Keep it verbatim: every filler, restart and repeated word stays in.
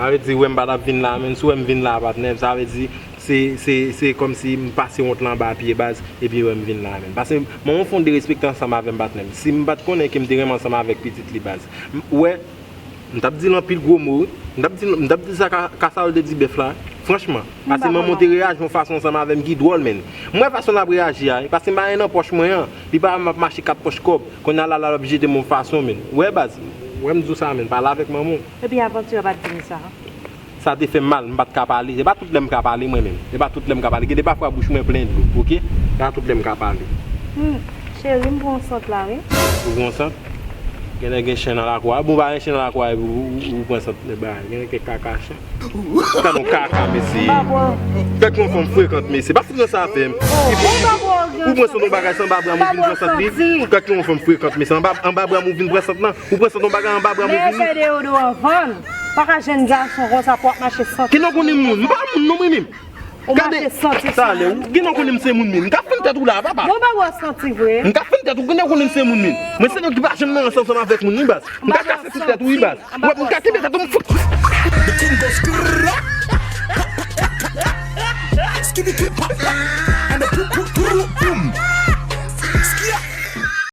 Sa vle di, wè m pa t ap vin la, menm si w wè m vin la, patnè, sa vle di, se, se, se kòmsi m pase wont lan anba pye baz, epi wè m vin la, menm. Paske manman w fè yon derespekte ansanm avè m, patnè. Si m pa t konnen ke m te renmen ansanm avèk pitit li, baz. M, wè, m t ap di l anpil gwo mo, wi. M t ap di, m t ap di sa ka, ka sa yo te di bèf la, franchman. Paske manman w te reyaji yon fason ansanm avè m ki dwòl, menm. M wè fason l ap reyaji a, wi, paske m pa gen nan pòch mwen an. Li pa wè m ap mache kat pòch kòb. Kounye a la, la, l ap jete m yon fason, menm. Wè, baz, wè m di w sa, menm. Pale avèk manman w. Epi avanti a pa t vin sa. Sa te fè m mal, m pa t ka pale. Se pa tout lè m ka pale, mwen menm. Se pa tout lè m ka pale. Gen de pafwa bouch mwen plen dlo, oke? Se pa tout lè m ka pale. Hmm, cheri, m pran sant la, wi. Ou pran sant? Gen nèg gen chen nan lakwa. Bon, pa gen chen nan lakwa, epi ou, ou, ou pran sant, men bagay. Gen nèg gen kaka chen. Gad yon kaka, mesye. Gad yon fanm frekant, mesye. Pa fout nan sa avè m. Ou pran sant yon bagay san anba bra m, ou vin pran sant li. Gad yon fanm frekant, mesye. Anba, anba bra m, ou vin pran sant lan. Ou pran sant yon bagay anba bra m, ou vin. Men fè deyodoran vann. Pa ka jwenn gason konsa pou ap mache santi. Ki non konnen moun? M pa moun non, mwen menm. Ou mache santi sa. Talè, ou gen non konnen m se moun menm. M ka fann tèt ou la, papa. Bon, ba wè santi vre. M ka fann tèt ou, gen non konnen m se moun menm. Mwen se nèg ki pa janm nan ansanm avèk moun, wi, baz. M ka kase tout tèt ou, wi, baz. Wè, m ka kenbe tèt ou, m fout. The king goes skrrrrap. Skibidi pop.